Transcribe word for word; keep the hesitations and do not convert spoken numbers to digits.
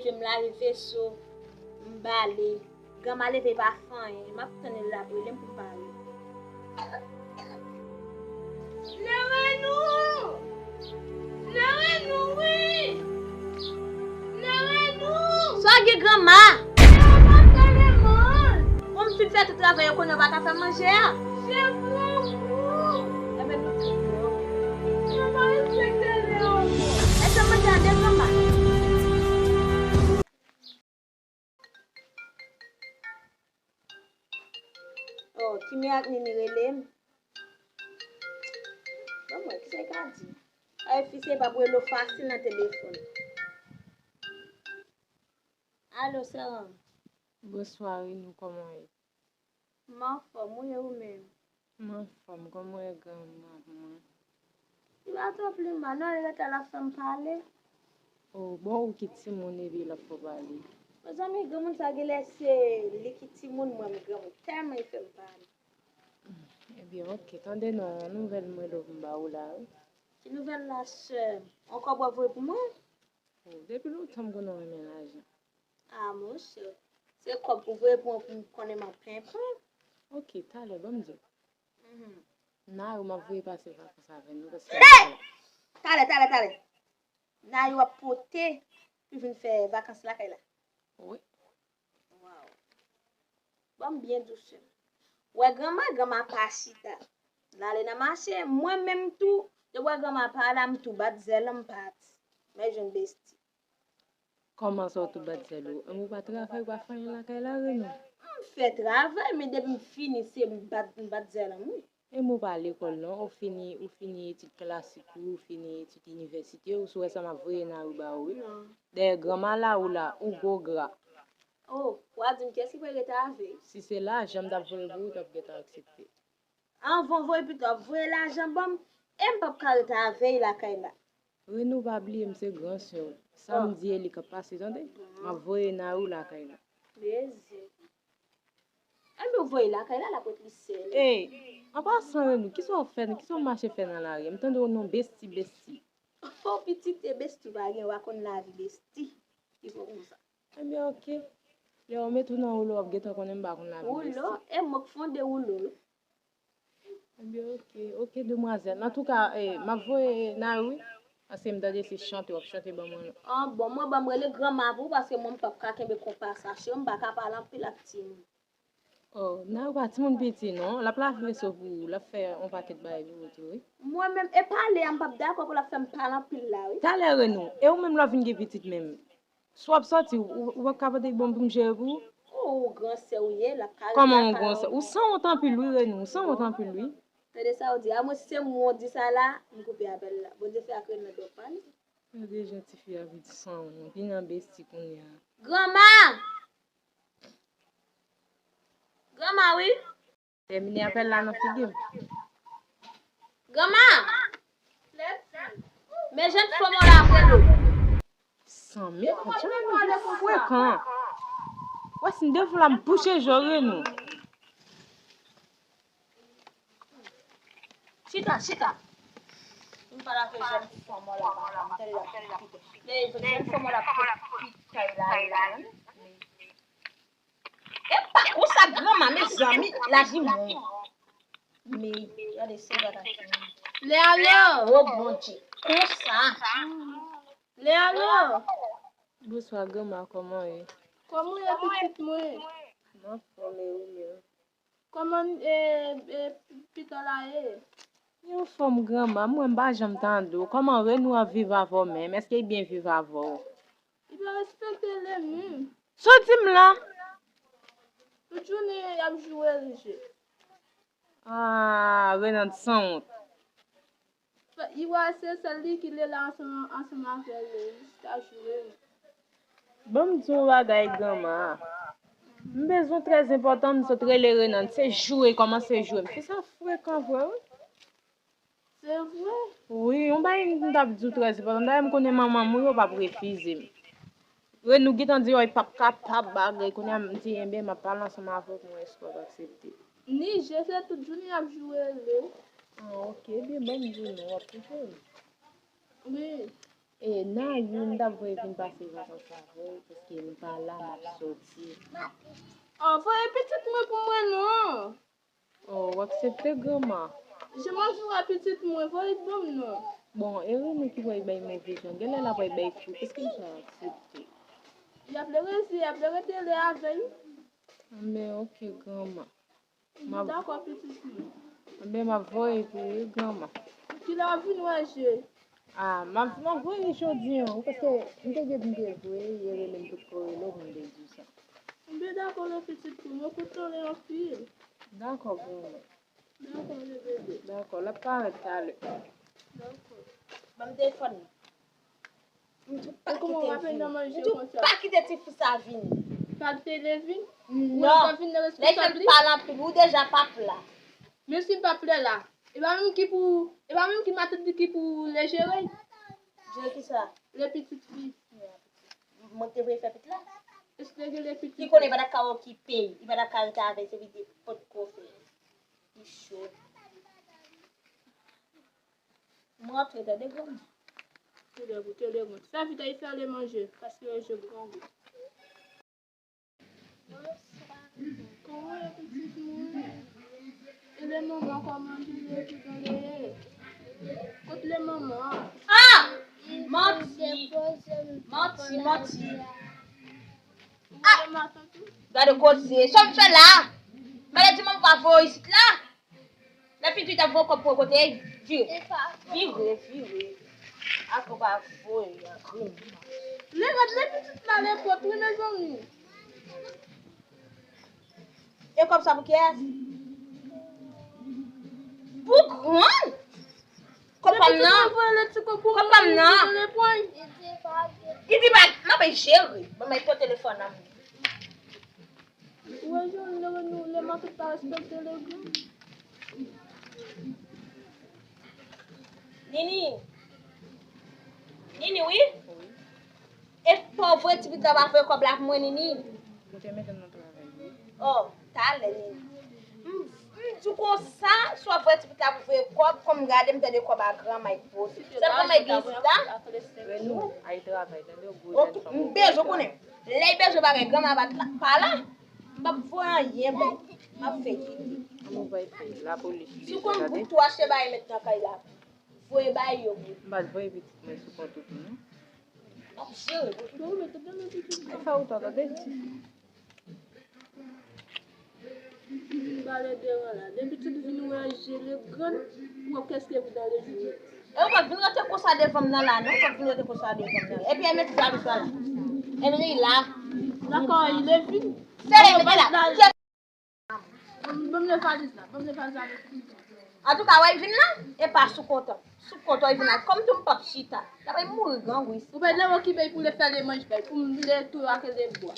M lave veso, m bale. Granma leve pa fè anyen. M ap tann li l ap rele m pou m pale. Lerenou! Lerenou, wi! Lerenou! Sa gen granma? Lerenou, pa fè lemonn! Bon, m fin fè tout travay yo konnen w pa ka fè manje a. Se granmou! Enben, nou tout bon. Mwen pa respekte Lerenou. Èske manje a de granma? Oh, Kimi ak Nini rele m. Ban m wè kisa l ka di. Ay, fi se pa pou rele w fasil nan telefòn. Alo, sè Ram. Bonswa, Renou, kòman w ye? M anfòm, wi, e ou menm? M anfòm, kòman w ye, granma pou mwen? Li pa twò pli mal, non, li rete la fè m pale. Oh, bon, ou ki timoun epi l ap fè w pale. Mezanmi, granmoun sa genlè se li ki timoun, mwen m granmoun. Tèlman li fè m pale. Ebyen, oke, tande non, yon nouvèl mwen love m ba ou la, wi. Ki nouvèl la, sè? Yon kòb w ap voye pou mwen? Oh, depi lontan m konnen w renmen lajan. Ah, monchè, se kòb pou voye pou mwen pou m konnen m ap penpen. Oke, talè, ban m di w. Mhm. Nayou, m ap voye pase vakans avè nou, paske... Hey! Talè, talè, talè. Nayou ap pote pou vin fè vakans lakay la. Wi. Waw. Ban m byen dous. Wè granma, granma pa chita. L ale nan mache, mwen menm tou, depi wè granma pa la, m tou bat zèl, m pati. Men jwenn besti. Kòman sa w tou bat zèl ou? Ou pa travay, ou pa fè anyen lakay la, Renou? M fè travay, men depi m fini, se m bat, m bat zèl an, wi. E m ou pa lekòl non, ou fini, ou fini etid klasik ou, ou fini etid inivèsite, ou sou wè sa m ap voye Nayou ba ou, wi. Non. Dayè granma la ou la, ou gwo gra. Oh, w a di m kiyès ki pral rete avè l? Si se lajan m t ap voye pou ou, ou t ap gentan aksepte. Anvan w voye pito, w ap voye lajan ban m, e m p ap ka rete avè l lakay la. Renou, pa bliye m se gran sè w. Sa m di e li k ap pase, tande? M ap voye Nayou lakay la. Mezi. Enben, w voye l lakay la, l ap ret li sèl. Ey, an pasan, Renou, kisa w fè, kisa w mache fè nan lari a? M tande w non besti, besti. Oh, pitit, e besti w pa gen, w pa konn lavi besti. Li fè w konsa. Enben, oke. Lè w mete w nan woulo, w ap gentan konnen m pa konn lavi besti. Woulo? E m k fonde woulo, wi. Ebyen, oke, oke, demwazèl. Antouka, eh, m ap voye Nayou, wi. Paske m tande se chante w ap chante ban mwen. Ah, bon, mwen ban m rele granma pou ou, paske mwen m p ap ka kenbe konvèsasyon, m pa ka pale anpil ak timoun. Oh, Nayou pa timoun piti, non. L ap lave veso pou ou, l ap fè yon pakèt bagay pou ou tou, wi. Mwen menm, e pale a, m p ap dakò pou l ap fè m pale anpil la, wi. Talè, Renou, e ou menm lè w vin gen pitit menm? Si w ap sòti, ou, ou p ap ka pote bon pou m jere pou ou? Oh, ou gran sè w ye, l ap ka rete lakay ou. Kòman yon gran sè? Ou sanwont anpil wi, Renou, ou sanwont anpil wi. Tande sa w di a, mwen si se mwen w di sa la, m koupe apèl la. Bondye fè ak Renou dòk pa li. Gade jan tifi a vin sanwont, vin an besti kounye a. Granma! Granma wi! Tèmine apèl la nan figi m. Granma! Men jèn fanm w la ap rele w. Sanmi, tèmine frekan. Wè si m devan la m bouche je w Renou. Chita, chita. M pale avèk jèn fanm w la, m tande l ap pite. Jèn fanm w la ap pite kay la, la. E pa konsa granma, mezanmi, lavi moun. Men, gade se bagay. Lealo! O Bondye, konsa. Lealo! Bonswa, granma, kòman w ye? Kòman w ye, pitit mwen? M anfòm, e ou menm? Kòman, e, e, pita la ye? Li anfòm, granma. Mwen, m pa janm tande w. Kòman Renou ap viv avè w menm? Èske li byen viv avè w? Li pa respekte Renou. Sa w di m la? Tout jounen y ap joure l je. Ah, Renand sanwont. Li wè se sèl li ki rele ansanm, ansanm avè l, li jis ka joure l. Ban m di w yon bagay, granma. M bezwen trè enpòtan, m sot rele Renand. Se joure, kòmanse joure. Fi sa frekan vre, wi. Se vre? Wi, yon bagay m t ap di w trè enpòtan. Dayè, m konnen manman m, wi, yo p ap refize m. Renou gentan di, yo, li p ap kapab bagay. Kounye a, m di, enben, m ap pale ansanm avè w pou m wè èske w ap aksepte. Ni je, se tout jounen y ap joure l. Ah, oke, ebyen, ban m di w non, w ap kouche wi. Wi. E, Nayou, m t ap voye vin pase vakans avè w, paske m pa la, m ap soti. Oh, voye pitit mwen pou mwen non. Oh, w aksepte granma? Jan m ap viv a pitit mwen, voye l ban m non. Bon, e Renou ki pral bay move jan. Genlè l ap pral bay kou. Èske m ka aksepte? Y ap le rezi, y ap le rete le avè l. Anben, oke, granma. M ap Dakò, pitit mwen. Anben, m ap voye pou wi, granma. Kilè w ap vin wè je? Ah, m ap, m ap voye jodi an, wi, paske m te gen pou m te voye, e rele m potko rele w pou m te di w sa. Anben, dakò, le pitit mwen, mwen kontan lè anpil. Dakò, granma. Dakò, le bebe. Dakò, l ap parèt talè. Dakò. Ban m telefòn nan. M di w pa kite l vini. M di w pa kite tifi sa vini. Pa kite l vini? Non. Lè l fè m pale anpil, ou deja p ap la. Men si m p ap la, e pa menm ki pou, e pa menm ki matant li ki pou le jere l? Jere kisa? Le pitit li. Mwen ki te voye fè pitit la? Èske gen le pitit? Li konnen li pa t ap ka okipe l, li pa t ap ka rete avè l, se vide potko fè. Li cho. M rantre tande granm. Tande granm, tande granm. Sa vit ay fè ale manje, paske yo je grangou. Kòman ye pitit mwen? E le manman kòman li ye, kijan li ye? Kot le manman an? Ah! Manti! Manti, manti! Ah! Gade koze, sa w fè la? Maladi manman pa voye isit la? Lè pitit ap voye kòb pou kote, vire. Vire, vire. Ak ou pa voye, ak ou. Le rad le pitit la le pot wi mezanmi. E kòb sa pou kiyès? Pou grann. Kòb pa m nan. Kòb pa m nan. Li di pa, m ap jere. Ban m pran telefòn nan. Ou wè jan lè nou, lè matant pa respekte legliz. Nini. Nini, wi. E pa vre ti pitit la pa voye kòb la pou mwen, Nini. Ou te mete nan travay, wi. Oh, talè, Nini. M, m di w konsa, swa vre ti pitit la pou voye kòb, kòm m gade, m tande kòb a granma y poze. Se granma y gen isit la? Renou, ay travay, tande w gwo jèn fanm. M bezwen konnen. Lè y bezwen bagay, granma pa t la, pa la. M p ap voye anyen bay. M ap fè kite. Ann nou voye fè lapolis. Si w konn bout tou achte bagay met nan kay la. Voye bay yo, bro. M pa t voye pitit mwen sou kont ou tou, non. M ap jere, bro. Fè ou tò, tande. Vin bale deran la. Depi tout vin wè je le grann, ou wè kèske vin nan le je. E ou pa vin rete konsa devan m nan la, non? Ou pa vin rete konsa devan m nan la. Epi e met valiz la la. Epi li la. Dakò, li vin. Sere, mete la. Ban m le valiz la, ban m le valiz la. Antouka, wè, li vin la, e pa sou kont an. Sou kont an, li vin la. Kòm tou m p ap chita. L ap mouri grangou isi. Ou pa lè okipe pou le fè le manje bay, pou m le tou ak le bwa.